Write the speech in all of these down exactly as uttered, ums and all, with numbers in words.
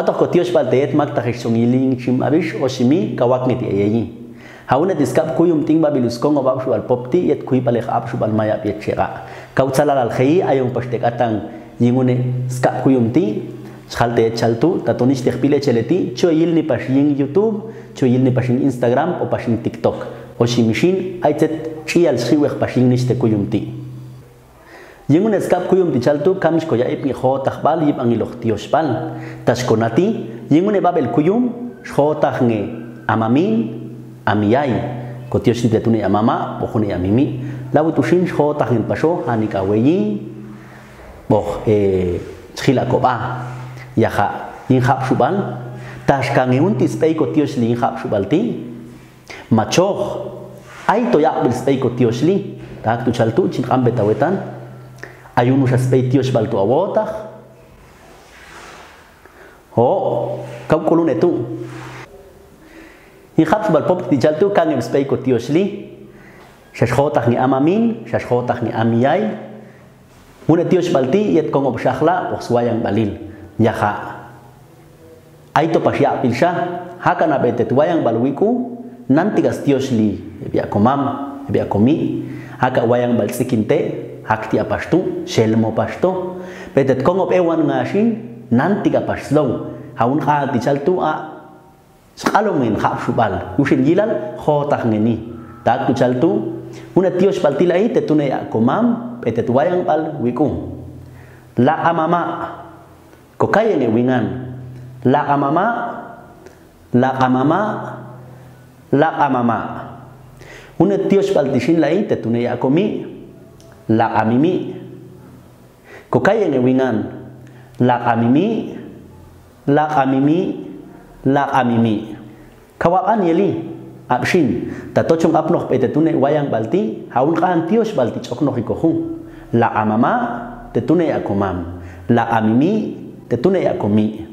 Toh ko tiox bal teet mak taxis song iling sim abis o simi kawak nge ti ayeyi. Hau ne ti skap kuyum ting babilus kongo bab subal pop ti yet kui palek ap subal mayak piet sera. Kau calalal xei ayong pas tek atang yingune skap kuyum ti. Sxal teet caltu tatonis tek pile celeti coyil ni pas ying YouTube, coyil ni pas ying Instagram o pas ying TikTok. O simi sin ai cet cial siwek pas ying nis te kuyum ti. Yingune skap kuyum ti caltu kami sko yaib nge xotax bal yib angilox tiox bal. Tas ko nati yingune babel kuyum xotax nge amamin, amiyai. Ko tiox ni tetune amama, pokone amimi. Labu tusin xotax nge paso hanik aweyi. Boh e, sxila ko ba. Yaxa ying xap subal. Tas ka nge unti spei ko tiox li ying xap subal ti. Macox, ai to yak bel spei ko tiox li. Tak tu caltu cin kambe tawetan. Ayunu sa spei tiox bal tu awotax. Ho, kau kulun etu. Hihap subal pop ti caltu kange spei ko tiox li. Sas xotax nge amamin, sas xotax nge amiyai. Mune tiox bal ti yet kongo psahla pox wayang balil. Yaxa. Ai to pas yak pilsa, haka na betet wayang bal wiku, nanti gas tiox li, biak komam, biak komi, haka wayang bal tsikinte, hak ti apas tu, selmo pas to. Betet kongo pewan ngasin, nanti ga pas slow. Haun ka ti caltu a. Sekalo main hap subal, usin jilal, xotax ngeni. Tak tu caltu, mune tiox bal ti lai, tetune yak komam, betet wayang bal wiku. Lak amama. Ko kaye nge wingan. Lak amama, lak amama, lak amama. Mune tiox bal ti sin lai, tetune yak komi. Lak amimi. Ko kaye nge wingan. Lak amimi, lak amimi, lak amimi. Kawak an ye li, absin, tato cung apnoh pe tetune wayang bal ti, haun kaan tiox bal ti coknoh iko hu. Lak amama, tetune yak komam. Lak amimi, tetune yak komi.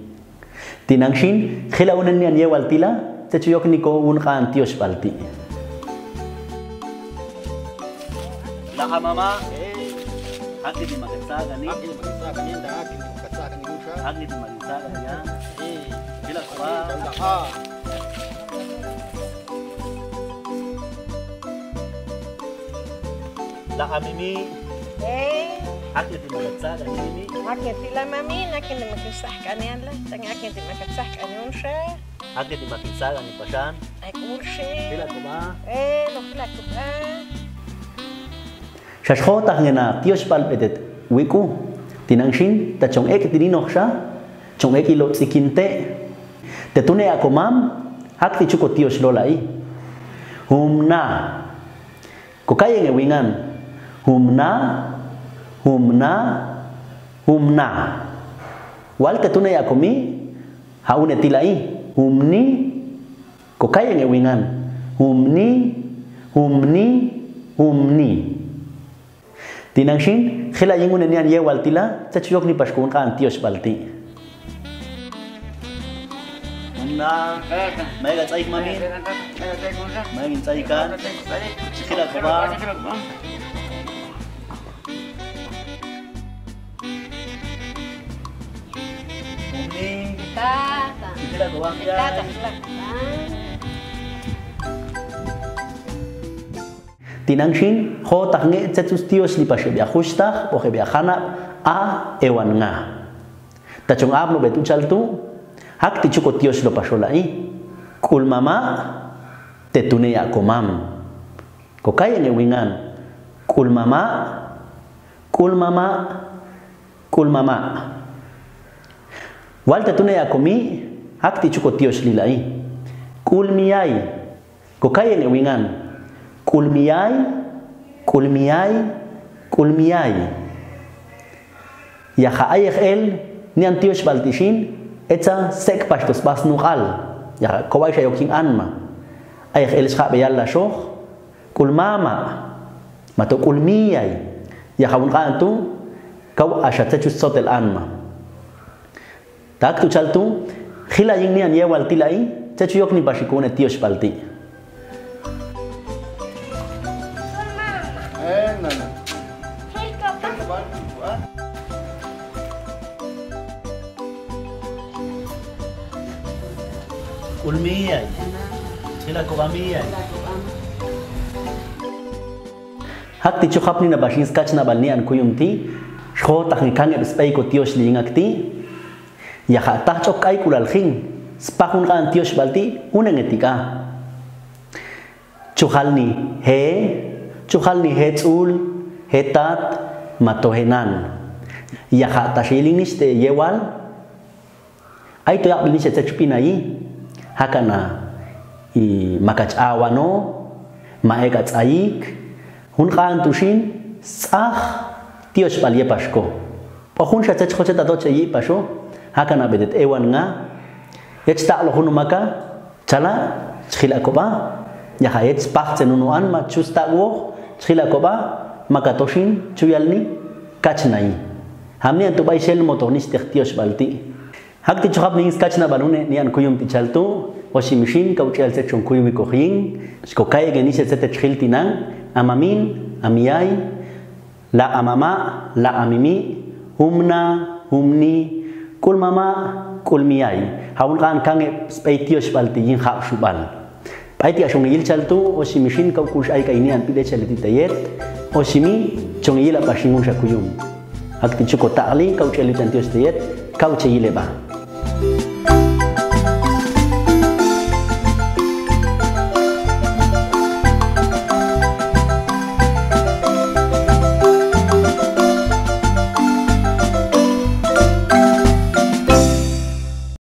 Tinang sin, hila unen nian ye wal tila, cecuyok niko un kaan tiox bal ti. Lak amama, hak ni makan sagan ni. Hak ni makan sagan ni, hak ni makan sagan ni, hak ni makan sagan ni, ya. Hila kuat. Lak amimi. Eh. Hak ni makan sagan ni, mimi. Hak ni tila mami, hak ni makan sagan ni, ala. Tang hak ni makan sagan ni, unsa. Hak ni makan sagan ni, pasan. Ai, ursi. Hila kuat. Eh, lo hila kuat. Sas xotax ngena tiox bal betet wiku. Tinang sin, ta cong ek tininoh sa, cong ek ilo tsikinte. Tetune yak komam, hak ti cuko tiox lo lai. Humna. Ko kaye nge wingan. Humna, humna, humna. Wal tetune yak komi, haune ti lai. Humni. Ko kaye nge wingan. Humni, humni, humni. Tinang sin, hila yingune nian ye wal tila, cecuyok ni pas kuun kaan tiox bal ti. Muna, mai ga caik mami. Mai gin caik kan. Hila ko ba. Umi. Ta, ta. Sisi lah gowang ya. Ta, ta, ta. Tinang sin, ho tah nge cecus tios lipas he bia hustah, po he bia hanap, a, ewan nga. Tacung ap no betu caltu, hak ticu ko tios lo pasola i. Kul mama, tetune ya ko mam. Ko kaye nge wingan. Kul mama, kul mama, kul mama. Wal tetune ya ko mi, hak ticu ko tios lilai. Kul miyai. Ko kaye nge wingan. Kul miyai, kul miyai, kul miyai. Ya ha ayek el, nian tios bal tisin, eca sek pas tos bas nukal. Ya ha kowai sa yoking an ma. Ayek el sa beyal la soh, kul mama. Mato kul miyai. Ya ha un ka tu, kau asa cecus sotel an ma. Tak tu caltu, hila ying nian ye wal tilai, cecuyok ni pasi kune tios bal ti. Eh, nana. Ulmi ai. Chila ko bami ai. Hak ti chujal ni na basing skach na bal nian kuyum ti, shko tak ngi kangek spai ko tiox li ingak ti, ya hak tah chok ai kulal hing, spak un kan tiox bal ti, un nge tika. Chujal ni he, chujal ni he chul, he tat, mato he nan. Ya hak tah shiling ni ste yewal. Ai to yak bini se se chupin ai. Hakana i makach awano, maek atsaik, hun kan tusin, tsah, tiox bal ye pasko. Pohun sya cech ko ceta to ceyi paso, hakana bedet ewan nga, ye cetak lo hunu maka, chala, chihila ko ba, ya haye cepak cenunuan ma chus tak wo, chihila ko ba, maka tosin, chuyal ni, kach nai. Hamni antu bai sel motor ni stek tiox bal ti. Hak ti chujal ni skach na balune, nian kuyum ti chal tu, osi misin, kau chial se chung kuyum ko hing, sko kai geni se se te chihil tinang, amamin, amiyai, La amama, la amimi, humna, humni, kul mama, kul miyai. Haun kan kange spai tiox bal ti yin hak subal. Pai ti asung il chal tu, osi misin kau kus ai ka ini an pide chal ti tayet, osi mi, chung il apa singun sakuyum. Hak ti chuko takli, kau chal tan tiox tayet, kau chal ile ba.